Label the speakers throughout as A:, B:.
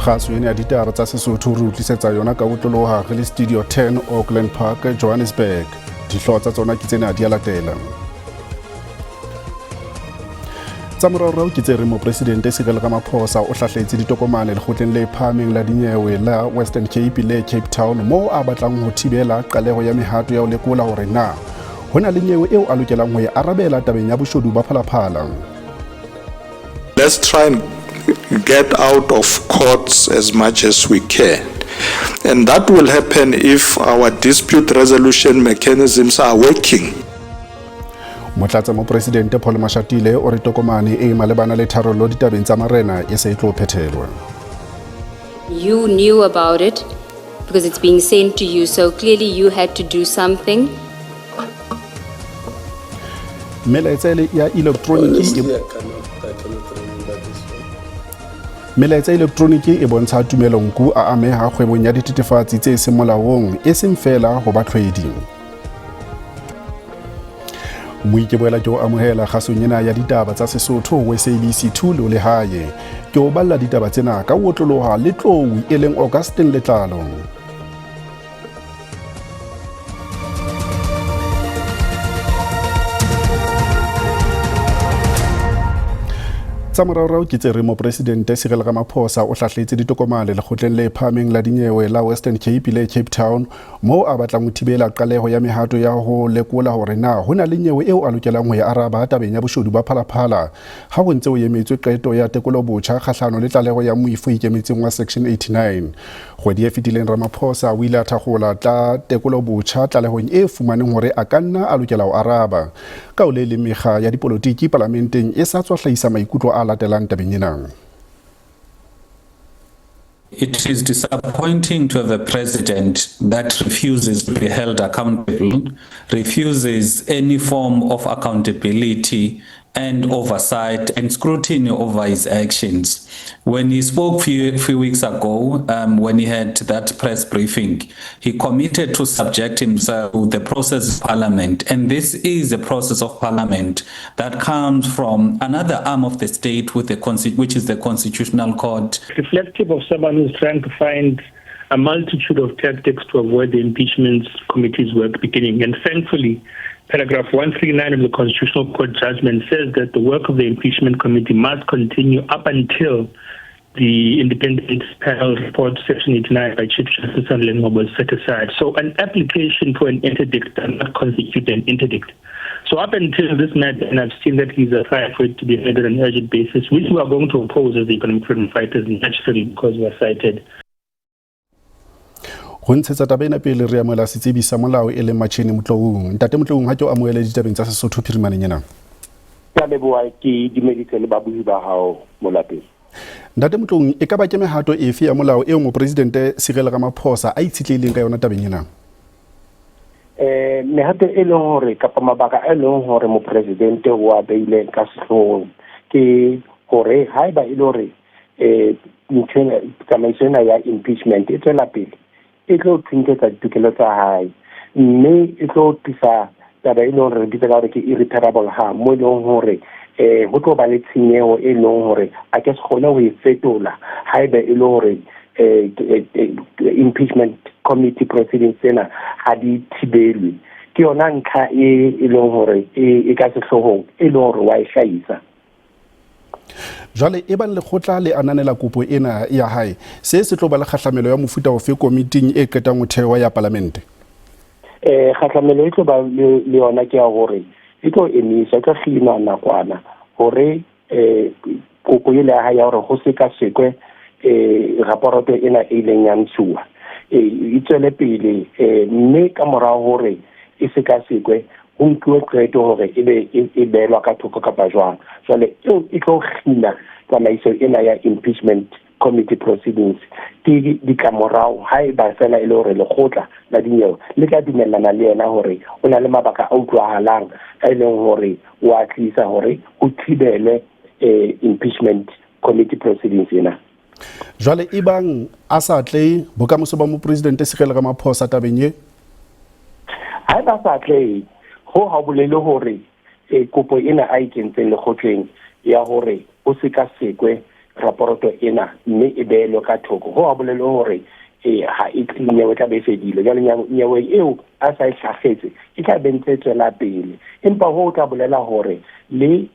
A: Kgaso ena ya ditaba tsa Sesotho re utlisetsa yona ka otloloha re le Studio 10 Auckland Park, Johannesburg. Dihlooho tsa tsona ke tsena di a latela. Tsa moraorao ke tse reng Mopresidente Cyril Ramaphosa o hlahletse ditokomane lekgotleng le phahameng la dinyewe la Western Cape le Cape Town moo a batlang ho thibela qaleho ya mehato ya ho lekola hore na ho na le nyewe eo a lokelang ho e arabela tabeng ya boshodu ba Phalaphala.
B: Let's try and get out of courts as much as we can. And that will happen if our dispute resolution mechanisms are working.
A: Motlatsa Mopresidente Paul Mashatile o re tokomane e malebana le tharollo ditabeng tsa marena e se e tlo phethelwa.
C: You knew about it because it's being sent to you, so clearly you had to do something.
A: Melaetsa ya elektroniki e Melaetsa elektroniki e bontsha Tumelo Nku a ameha kgwebong ya dithethefatsi tse seng molaong e seng feela ho batlhwedi. Moi ke boela ke o amohela kgasong ena ya ditaba tsa Sesotho ho SABC 2 le o lehae. Ke o balla ditaba tsena ka otloloha le tlou e leng Augustine Letlalo. Tsa moraorao ke tse re Mopresidente Cyril Ramaphosa o hlahletse ditokomane lekgotleng le phahameng la dinyewe la Western Cape le Cape Town moo a batlang ho thibela qaleho ya mehato ya ho lekola hore na ho na le nyewe eo a lokelang ho e araba tabeng ya boshodu ba Phalaphala ha ho ntse ho emetswe qeto ya tekolo botjha kgahlano le tlaleho ya moifo o ikemetseng wa Section 89. Kgwedi e fetileng Ramaphosa o ile a thakgola tla tekolo botjha tlalehong e fumaneng hore a ka nna a lokela ho araba. Ka ho le leng mekga ya dipolotiki palamenteng e sa tswa hlahisa maikutlo a latelang tabeng ena.
D: It is disappointing to have a president that refuses to be held accountable, refuses any form of accountability and oversight and scrutiny over his actions. When he spoke few weeks ago, when he had that press briefing, he committed to subject himself to the process of parliament. And this is a process of parliament that comes from another arm of the state, with the which is the Constitutional Court.
E: Reflective of someone who's trying to find a multitude of tactics to avoid the impeachment committee's work beginning. And thankfully, paragraph 139 of the Constitutional Court judgment says that the work of the impeachment committee must continue up until the independent panel report, section 89 by Chief Justice Sandile Ngcobo, is set aside. So an application for an interdict does not constitute an interdict. So up until this matter, and I've seen that he's applied for it to be heard on an urgent basis, which we are going to oppose as the Economic Freedom Fighters, naturally, because we are cited.
A: Ho ntshetsa taba ena pele re amohela setsebi sa molao e leng Machene Motloung. Ntate Motloung, ha ke o amohele ditabeng tsa Sesotho phirimaneng ena.
F: Ke a leboha, ke dumedise le babuhi ba hao molapeng.
A: Ntate Motloung, e ka ba ke mehato efe ya molao eo Mopresidente Cyril Ramaphosa a itshetlehileng ka yona tabeng ena?
F: Mehato e leng hore kapa mabaka a leng hore mopresidente o a beile ka sehloohong ke hore haeba e le hore ntho ena, tsamaiso ena ya impeachment e tswela pele, e tlo thunthetsa ditokelo tsa hae, mme e tlo tlisa taba e leng hore re bitsa ka hore ke irreparable harm, mo e leng hore ho tlo ba le tshenyeho e leng hore a ke se kgone ho e fetola haeba e le hore impeachment committee proceedings tsena ha di thibelwe. Ke yona ntlha e e leng hore e ka sehloohong e leng hore wa e hlahisa.
A: Jwale e bang lekgotla le ananela kopo ena ya hae, se se tlo ba le kgahlamelo ya mofuta ofe komiting e qetang ho thewa ya palamente?
F: Kgahlamelo e tlo ba le yona ke ya hore e tlo emiswa, e tlo kginwa nakwana hore kopo ele ya hae ya hore ho sekasekwe raporoto ena e ileng ya ntshuwa e tswele pele, mme ka mora hore e sekasekwe ho nkuwe qeto hore ebe e beelwa ka thoko kapa jwang. Jwale eo e tlo kgina tsamaiso ena ya impeachment committee proceedings. Ke ditlamorao haeba fela e le hore lekgotla la dinyewe le tla dumellana le yena hore o na le mabaka a utlwahalang a e leng hore o a tlisa hore ho thibelwe impeachment committee proceedings ena.
A: Jwale e bang a sa tle, bokamoso ba mopresidente Cyril Ramaphosa tabeng e?
F: Haeba sa tle, ho ha bolele hore kopo ena a e kentseng lekgotleng ya hore o sekasekwe raporoto ena mme e beelwe ka thoko, ho a bolele hore ha e nyewe tla be e fedile. Jwale nyewe eo a sa e hlahletse e tla be ntse e tswela pele, empa ho tla bolela hore le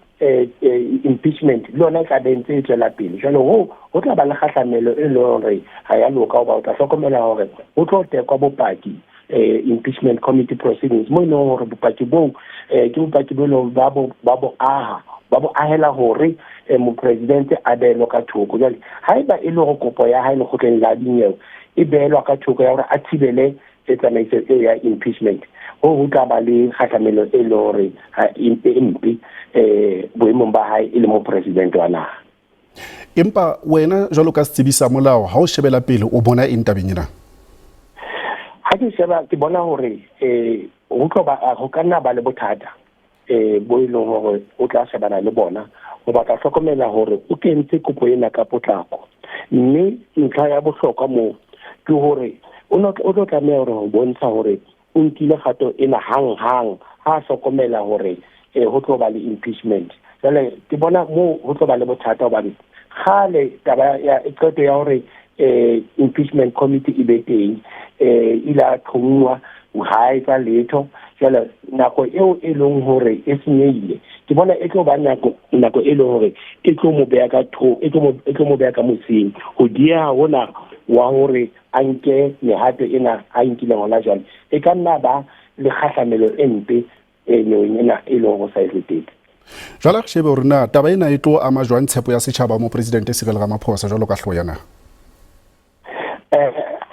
F: impeachment le yona e tla be ntse e tswela pele. Jwale ho tla ba le kgahlamelo e leng hore ha ya loka, hoba o tla hlokomela hore ho tlo tekwa bopaki impeachment committee proceedings, mo e leng hore bopaki boo ke bopaki bo leng ba bo aha ba bo ahela hore mopresidente a beelwe ka thoko. Jwale haeba e le hore kopo ya hae lekgotleng la dinyewe e beelwa ka thoko ya hore a thibele tsamaiso eo ya impeachment, ho tla ba le kgahlamelo e leng hore e mpe boemong ba hae e le mopresidente wa naha.
A: Empa wena jwalo ka setsebi sa molao, ha o shebela pele o bona eng tabeng ena?
F: Ha ke sheba ke bona hore ho tlo ba ho ka nna ba le bothata bo e leng hore o tla shebana le bona, ho batla hlokomela hore o kentse kopo ena ka potlako. Mme ntlha ya bohlokwa moo ke hore o tlo tlameha hore ho bontsha hore o nkile kgato ena hang-hang ha hlokomela hore ho tlo ba le impeachment. Jwale ke bona moo ho tlo ba le bothata, hobane kgale taba ya qeto ya hore impeachment committee e be teng ile a thonngwa ha etsa letho. Jwale nako eo e leng hore e senyehile, ke bona e tlo ba nako e leng hore e tlo mo beha ka e tlo mo beha ka mosing ho dieha hona wa hore a nke mehato ena a nkileng hona jwale, e ka nna ba le kgahlamelo e mpe e nyeweng ena e leng hore sa e letetse.
A: Jwale re shebe hore na taba ena e tlo ama jwang tshepo ya setjhaba mo Presidente Cyril Ramaphosa jwalo ka hlooho ya naha.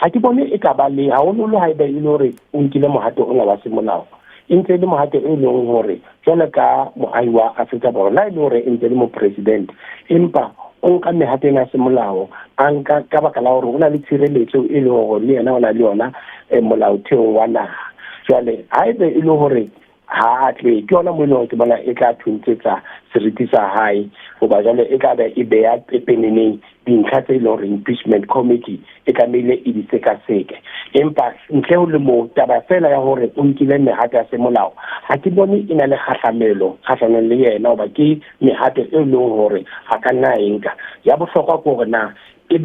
F: Ha ke bone e ka ba le haholoholo haeba e le hore o nkile mohato ona wa semolao, e ntse le mohato e leng hore jwalo ka moahi wa Afrika Borwa, la e le hore e ntse le mopresidente, empa o nka mehato ena ya semolao a nka ka baka la hore o na le tshireletso e leng hore le yena o na le yona molaotheong wa naha. Jwale haebe e le hore ha atle, ke yona mo e leng hore ke bona e tla thuntsetsa seriti sa hae, hoba jwale e tla be e beha pepeneneng dintlha tse leng hore impeachment committee e tlamehile e di sekaseke. Empa ntle ho le moo, taba fela ya hore o nkile mehato ya semolao ha ke bone e na le kgahlamelo kgahlanong le yena, hoba ke mehato e leng hore a ka nna e nka. Ya bohlokwa ke hore na e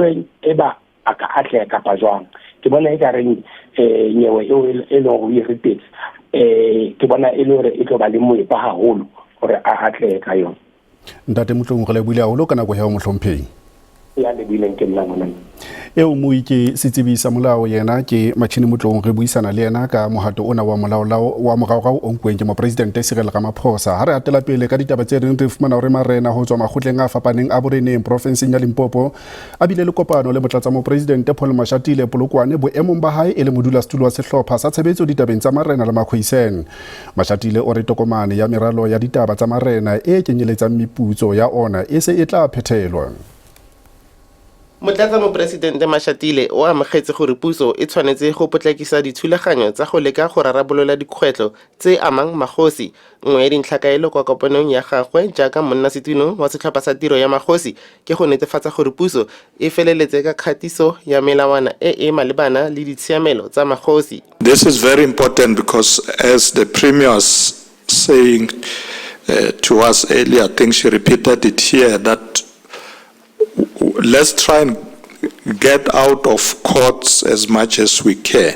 F: ba a ka atleha kapa jwang. Ke bona e ka reng nyewe eo e leng hore o e ritetse, ke bona e le hore e tlo ba le moepa haholo hore a atlehe ka yona.
A: Ntate Motloung, re lebohile haholo ka nako ya ho mohlomphehi.
F: Ya lebohileng ke nna ngwana.
A: Eo moi ke setsebi sa molao yena ke Machini Motloung, re buisana le yena ka mohato ona wa molao wa moraorao o nkuweng ke mopresidente Cyril Ramaphosa. Ha re atela pele ka ditaba tse reng, re fumana hore marena ho tswa makgotleng a fapaneng a boreneng profenseng ya Limpopo a bile le kopano le motlatsa mopresidente Paul Mashatile Polokwane boemong ba hae e le modulasetulo wa sehlopha sa tshebetso ditabeng tsa marena le Makhoisan. Mashatile o re tokomane ya meralo ya ditaba tsa marena e kenyeletsang meputso ya ona e se e tla phethelwa.
G: Motlatsa mopresidente Mashatile o amogetse gore puso e tshwanetse go potlakisa dithulaganyo tsa go leka go rarabolola dikgwetlho tse amang magosi. Nngwe ya dintlhakaelo kwa kopanong ya gagwe jaaka monnasetulo wa setlhopha sa tiro ya magosi ke go netefatsa gore puso e feleletse ka kgatiso ya melawana e e malebana le ditshiamelo tsa magosi.
B: This is very important because, as the Premier was saying to us earlier, I think she repeated it here, that let's try and get out of courts as much as we can.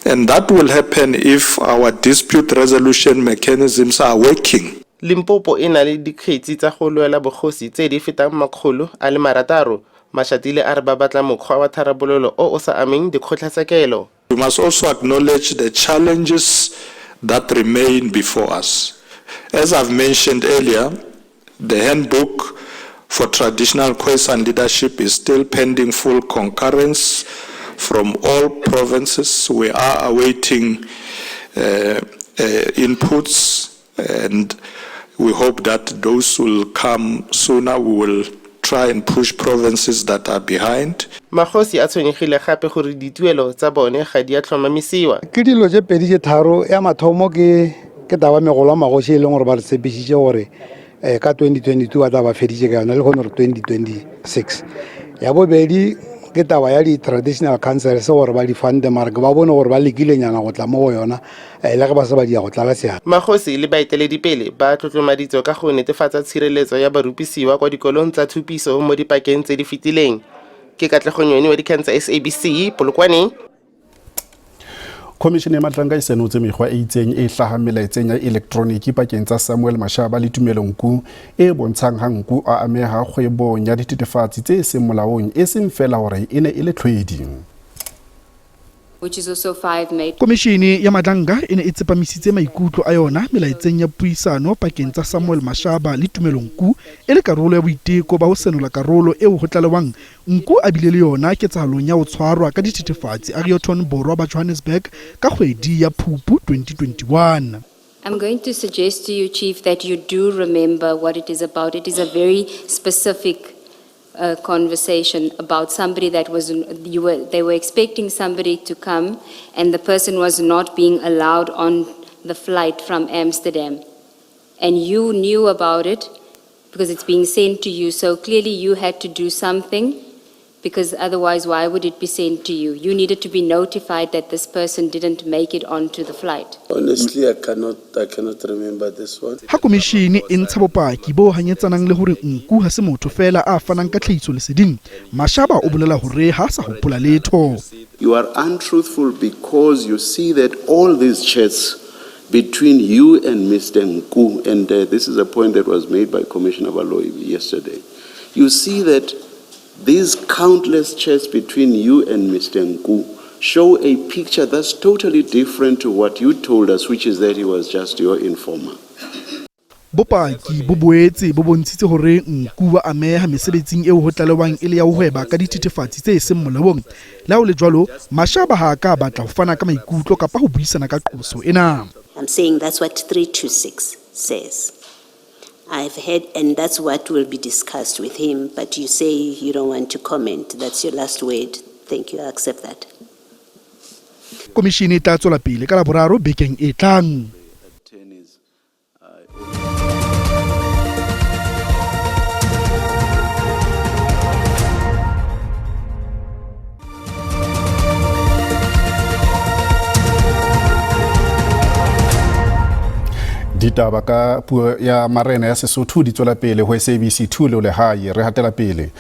B: And that will happen if our dispute resolution mechanisms are working.
G: Limpopo e na le dikgetsi tsa go lwela bogosi tse di fetang 600. Mashatile a re ba batla mokgwa wa tharabololo o o sa ameng dikgotlatshekelo.
B: We must also acknowledge the challenges that remain before us. As I've mentioned earlier, the handbook for traditional Khoisan leadership is still pending full concurrence from all provinces. We are awaiting inputs, and we hope that those will come sooner. We will try and push provinces that are behind.
G: Magosi a tshwenyegile gape gore dituelo tsa bone ga di a tlhomamisiwa.
H: Ke dilo tse pedi tse tharo. Ya mathomo ke taba megolo ya magosi e leng gore ba re tshepišitše gore ka 2022 ba tla ba feditše ka yona, le kgone gore 2026. Ya bobedi Ke taba ya di-traditional councils gore ba di funde, mara ke ba bone gore ba lekilenyana go tla mo go yona, le ge ba se ba dia go tlala seatla.
G: Magosi le baeteledipele ba tlotlomaditswe ka go netefatsa tshireletso ya barupisiwa kwa dikolong tsa thupiso mo dipakeng tse di fetileng. Ke Katlego Nyoni wa dikgang tsa SABC, Polokwane.
A: Khomišene ya Matlanka e senotse mekgwa e itseng e hlahang melaetseng ya elektroniki pakeng tsa Samuel Mashaba le Tumelo Nku e bontshang ha Nku a ameha kgwebong ya dithethefatsi tse seng molaong, e seng feela hore e ne e le tlhwedi.
C: Which is also 5 May.
I: Komishene ya Madlanga e ne e tsepamisitse maikutlo a yona melaetseng ya puisano pakeng tsa Samuel Mashaba le Tumelo Nku e le karolo ya boiteko ba ho senola karolo eo ho tlalewang Nku a bile le yona ketsahalong ya ho tshwarwa ka dithethefatsi Arioton Borwa ba Johannesburg ka kgwedi ya Phupu 2021.
C: I'm going to suggest to you, Chief, that you do remember what it is about. It is a very specific conversation about somebody that was, you were, they were expecting somebody to come, and the person was not being allowed on the flight from Amsterdam. And you knew about it because it's being sent to you. So clearly you had to do something, because otherwise why would it be sent to you? You needed to be notified that this person didn't make it onto the flight.
J: Honestly, I cannot remember this one.
I: Ha komishene e ntsha bopaki bo hanyetsanang le hore Nku ha se motho feela a fanang ka tlhahiso leseding, Mashaba o bolela hore ha sa hopola letho.
J: You are untruthful because you see that all these chats between you and Mr. Nku, and this is a point that was made by Commissioner Baloyi yesterday. You see that these countless chats between you and Mr. Nku show a picture that's totally different to what you told us, which is that he was just your informer.
I: Bopaki bo boetse bo bontshitse hore Nku wa ameha mesebetsing eo ho tlalewang e le ya ho hweba ka dithethefatsi tse seng molaong. Le ha ho le jwalo, Mashaba ha a ka batla ho fana ka maikutlo kapa ho buisana ka qoso ena.
K: I'm saying that's what 326 says. I've heard, and that's what will be discussed with him, but you say you don't want to comment. That's your last word. Thank you, I accept that.
I: Komishene e tla tswela pele ka Laboraro bekeng e tlang.
A: Ditaba ka puo ya marena ya Sesotho di tswela pele ho SABC 2 le lehae. Re hatela pele.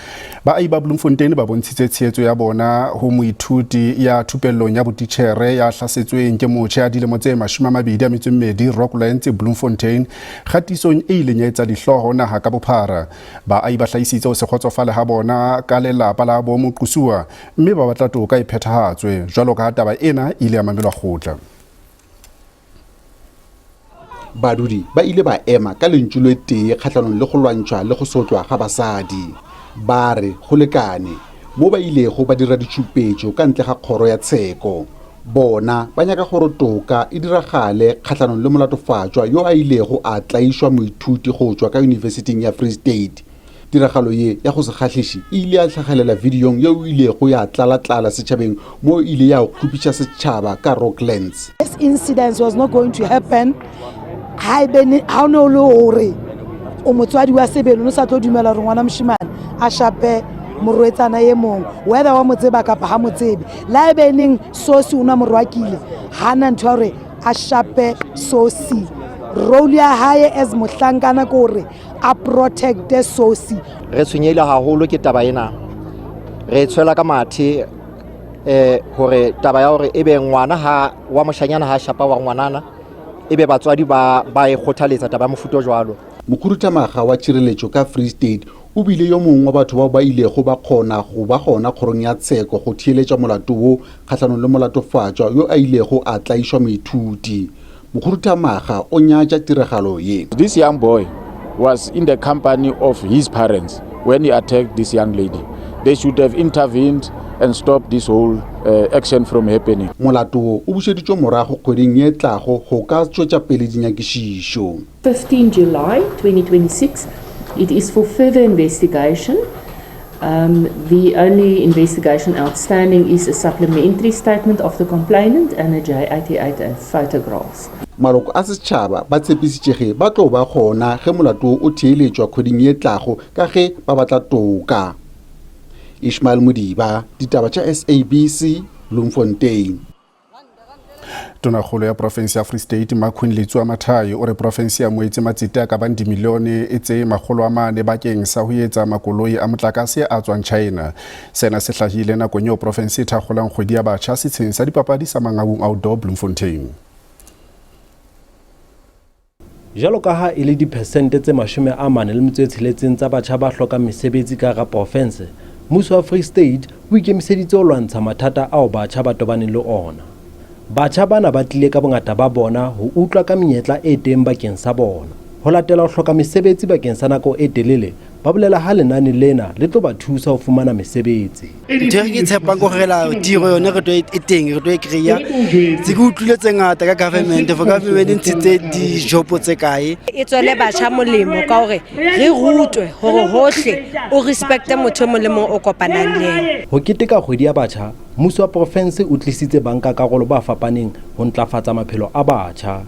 A: Baahi ba Bloemfontein ba bontshitse tshehetso ya bona ho moithuti ya thupellong ya botitjhere ya hlasetsweng ke motjha ya dilemo tse 22 Rocklands Bloemfontein kgatisong e ileng ya etsa dihlooho naha ka bophara. Baahi ba hlahisitse ho se kgotsofale ha bona ka lelapa la bo moqosuwa mme ba batla toka e phethahatswe jwalo ka ha taba ena e ile ya mamelwa kgotla.
L: Badudi ba ile ba ema ka lentšu le tee kgahlanong le go lwantšhwa le go sotlwa ga basadi. Ba re go lekane mo ba ilego ba dira ditšhupetšo ka ntle ga kgoro ya tsheko. Bona ba nyaka gore toka e diragale kgahlanong le molatofatšwa yo a ilego a tlaišwa moithuti go tšwa ka Yunibesithing ya Free State. Tiragalo ye ya go se kgahliše e ile ya hlagelela videong yeo e ilego ya tlala-tlala setšhabeng mo e ile ya kgopiša setšhaba ka Rocklands.
M: This incident was not going to happen. Ha o ne o le hore o motswadi wa sebele, o no sa tlo dumela hore ngwana moshemane a shape morwetsana e mong, whether wa mo tseba kapa ha mo tsebe. Le ha ebe neng Sosi o nwa morwakile, ha na ntho ya hore a shape Sosi. Role ya hae as mohlankana ke hore a protecte Sosi.
N: Re tshwenyehile haholo ke taba ena. Re tshwela ka mathe, hore taba ya hore ebe ngwana ha wa moshanyana ha shapa wa ngwanana, ebe batswadi ba e kgothaletsa taba ya mofuta o jwalo.
L: Mokhuduthamaga wa tšhireletšo ka Free State o bile yo mongwe wa batho bao ba ilego ba kgona go ba gona kgorong ya tsheko go theeletša molato wo kgahlanong le molatofatšwa yo a ilego a tlaišwa moithuti. Mokhuduthamaga o nyatša tiragalo ye.
O: This young boy was in the company of his parents when he attacked this young lady. They should have intervened and stopped this whole action from happening.
L: Molato wo o bušeditšwe morago kgweding ye tlago go ka tšwetša pele dinyakišišo.
P: 15 July 2026, it is for further investigation. The only investigation outstanding is a supplementary statement of the complainant and a J88 and photographs.
L: Maloko a setšhaba ba tshepisitše ge ba tlo ba gona ge molato o theeletšwa kgweding ye tlago ka ge ba batla toka. Ishmael Modiba, ditaba tša SABC, Bloemfontein.
A: Tonakgolo ya profense ya Free State Maqueen Letsoa Mathai o re profense ya moetse matsete a ka bang dimilione e tse 400 bakeng sa ho etsa makoloi a motlakase a tswang China. Sena se hlahile nakong eo profense e thakgolang kgwedi ya batjha setsheng sa dipapadi sa Mangaung Outdoor Bloemfontein.
Q: Jwalo ka ha e le diphesente tse 46 tsa batjha ba hlokang mesebetsi ka hara profense, mmuso wa Free State o ikemiseditse ho lwantsha mathata ao batjha ba tobaneng le ona. Batjha bana ba tlile ka bongata ba bona ho utlwa ka menyetla e teng bakeng sa bona. Ho latela ho hloka mesebetsi bakeng sa nako e telele, ba bolela ha lenane lena le tlo ba thusa ho fumana mesebetsi.
R: Ntho e ke tshepang ke gore la tiro yone re tlo e teng, re tlo e kry-a. Tse ke utlwile tse ngata ka government, for government e ntshitse dijopo tse kae.
S: E tswele batjha molemo ka hore re rutwe hore hohle o respecte motho e mong le mong o kopanang le yena.
Q: Ho keteka kgwedi ya batjha, mmuso wa profense o tlisitse bankakarolo ba fapaneng ho ntlafatsa maphelo a batjha.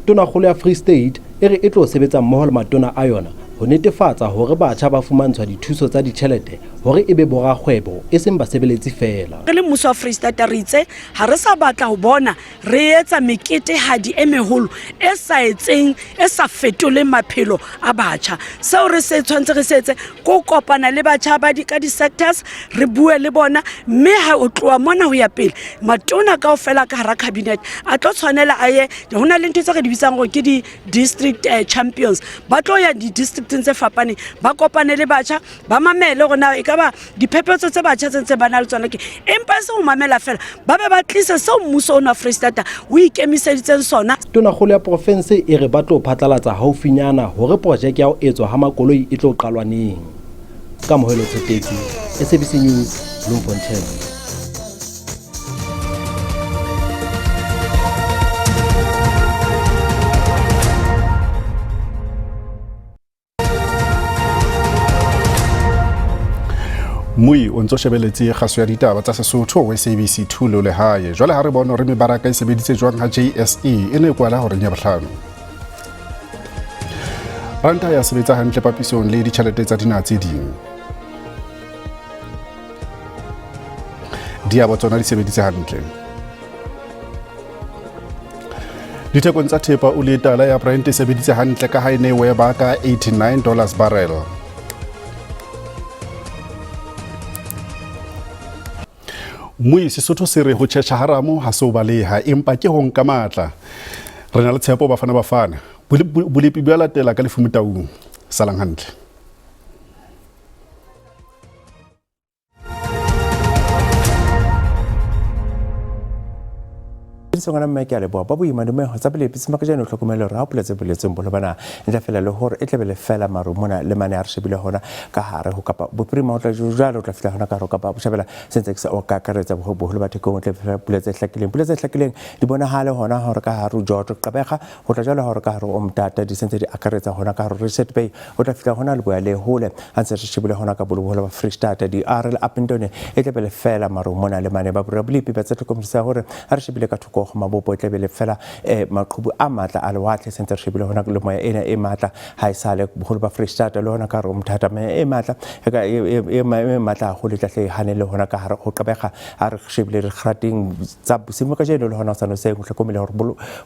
Q: Tonakgolo ya Free State e re e tlo sebetsa mmoho le matona a yona ho netefatsa hore batjha ba fumantshwa dithuso tsa ditjhelete hore e be borakgwebo e seng basebeletsi feela.
T: Re le mmuso wa Freistata re itse ha re sa batla ho bona re etsa meketehadi e meholo e sa etseng, e sa fetoleng maphelo a batjha. Seo re se tshwanetse re se etse ke ho kopana le batjha ba di, ka di-sectors, re bue le bona, mme ha o tloha mona ho ya pele matona kaofela ka hara cabinet a tlo tshwanela a ye, ho na le ntho tse re di bitsang hore ke di-district champions, ba tlo ya di-districteng tse fapaneng, ba kopane le batjha, ba mamele hore na ekaba diphephetso tse batjha tse ntse ba na le tsona ke, empa e seng ho mamela fela, ba be ba tlise seo mmuso ona wa Freistata o ikemiseditseng sona.
Q: Tonakgolo ya profense e re ba tlo phatlalatsa haufinyana hore projeke ya ho etswa ha makoloi e tlo qalwa neng. Kamohelo Tshetetsi, SABC News, Bloemfontein.
A: Mui o ntso shebeletse kgaso ya ditaba tsa Sesotho ho SABC 2 le lehae. Jwale ha re bone hore mebaraka e sebeditse jwang ha JSE e ne e kwala horeng ya bohlano. Ranta ya sebetsa hantle papisong le ditjhelete tsa dinaha tse ding. Diabo tsona di sebeditse hantle. Dithekong tsa thepa oli e tala ya Brent e sebeditse hantle ka ha e ne e weba ka $89 barrel. Mmui Sesotho se re ho tjhetjha haramo ha se ho baleha empa ke ho nka matla. Re na le tshepo Bafana Bafana. Bolepi bja latela ka lefumo taung. Salang hantle.
U: Ngwana mme ke a leboha ba boima dumego tsa bolepi semaka jano tlhokomelo re ha pula tse boletseng bolo bana ntle fela le hore e tlebe le fela maru mona le mane a re shebile hona ka hare ho Kapa Bophirima ho tla jwalo o tla fihla hona ka hare ho Kapa Botjhabela se ntse se o ka akaretsa boholo ba thekong o tle fela pula tse hlakileng pula tse hlakileng di bonahale hona hore ka hare ho George Gqeberha ho tla jwalo hore ka hare ho Umtata di sentse di akaretsa hona ka hare ho Richards Bay o tla fihla hona leboya le hole a ntse re shebile hona ka boloholo ba Free State di R le Upington e tlebe le fela maru mona le mane ba bolepi ba tse tlhokomedisa hore ha re shebile ka thoko ho mabopo e tlebe le fela maqhubu a matla a lewatle sentse re shebile hona le moya ena e matla ha e sale boholo ba Free State le hona ka hare ho Mthatha meya e matla e matla haholo e tla hle e hane le hona ka hare ho Gqeberha ha re shebile dikgateng tsa bosiu kajeno le hona ho sa noseng o hlokomele hore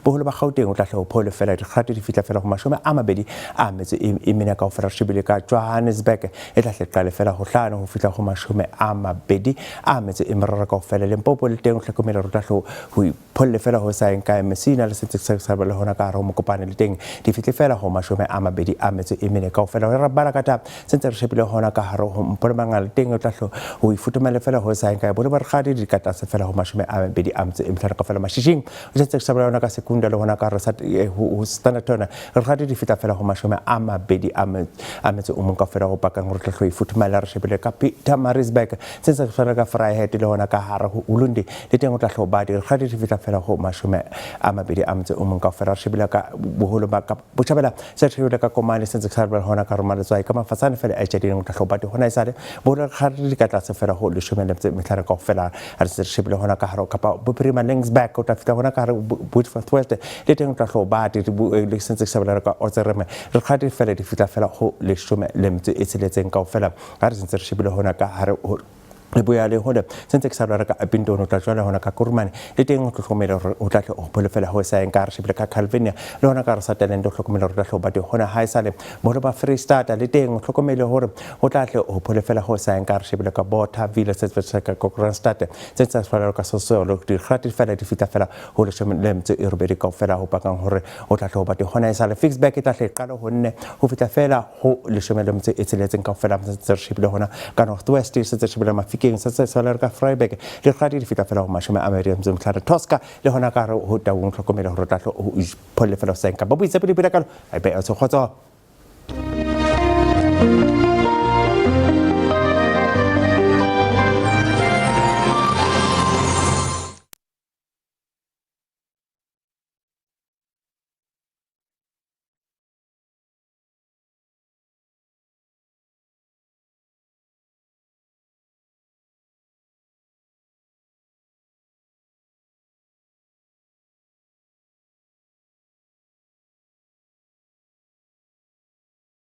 U: boholo ba Gauteng o tla hle o phole fela dikgate di fihla fela ho 24 kaofela re shebile ka Johannesburg e tla hle qale fela ho hlano ho fihla ho 23 kaofela Limpopo le teng o hlokomele hore o tla hle ho ipholle fela ho sa eng kae Messina le sentse se sa le hona ka hare ho Mokopane le teng di fihle fela ho 24 kaofela re bala ka taba sentse re shebile hona ka hare ho Mpumalanga le teng o tla hle ho ifutumele fela ho sa eng kae bolo ba re di ka tlase fela ho 25 kaofela Mashishing o sentse se bala hona ka Sekunda le hona ka hare ho Standerton re gadi di fihla fela ho 21 kaofela ho pakang hore tla hle ho ifutumela re shebile ka Pietermaritzburg sentse re fela ka Vryheid le hona ka hare ho Ulundi le teng o tla hle ho ba di gadi di fihla fela ho 21 kaofela re shebile ka boholo ba ka Botjhabela se shebile ka Komane sentse se bala hona ka Romaletswai ka mafatsane fela a tjadileng o tla hle ho ba di hona esale boholo gadi di ka tlase fela ho 15 kaofela re se shebile hona ka hare Kapa Bophirima Laingsburg o tla fihla hona ka hare Beaufort West le teng o tla hle ho ba di le sentse se bala ka Otsereme re gadi fela di fihla fela ho 16 kaofela ha re sentse re shebile hona ka hare ho Leboya le hole se ntse ke sa lwala ka Upington, o tla jwala hona ka Kurumane le teng o hlokomele hore o tla tle o phole fela ho sa eng ka re shebile ka Calvinia le hona ka re Sutherland o hlokomele hore o tla tle o bate hona ha e sale boholo ba Freestata le teng o hlokomele hore o tla tle o phole fela ho sa eng ka re shebile ka Bothaville se se ka Kroonstad se ntse se fela ka Sosolo dikgati fela di fihla fela ho leshome le metso e robedi kaofela ho pakang hore o tla tle o bate hona e sale Ficksburg e tla tle e qale ho nne ho fihla fela ho leshome le metso e tsheletseng kaofela se re shebile hona ka North West se tse shebile Mafikeng se tse sala ka Freiburg le kgadi di fihla fela ho 25 metso e Tosca le hona ka re ho Taung hlokomele hore o tla tle o ipholle fela o senka ba boitsepe le pila kalo a be a se kgotso.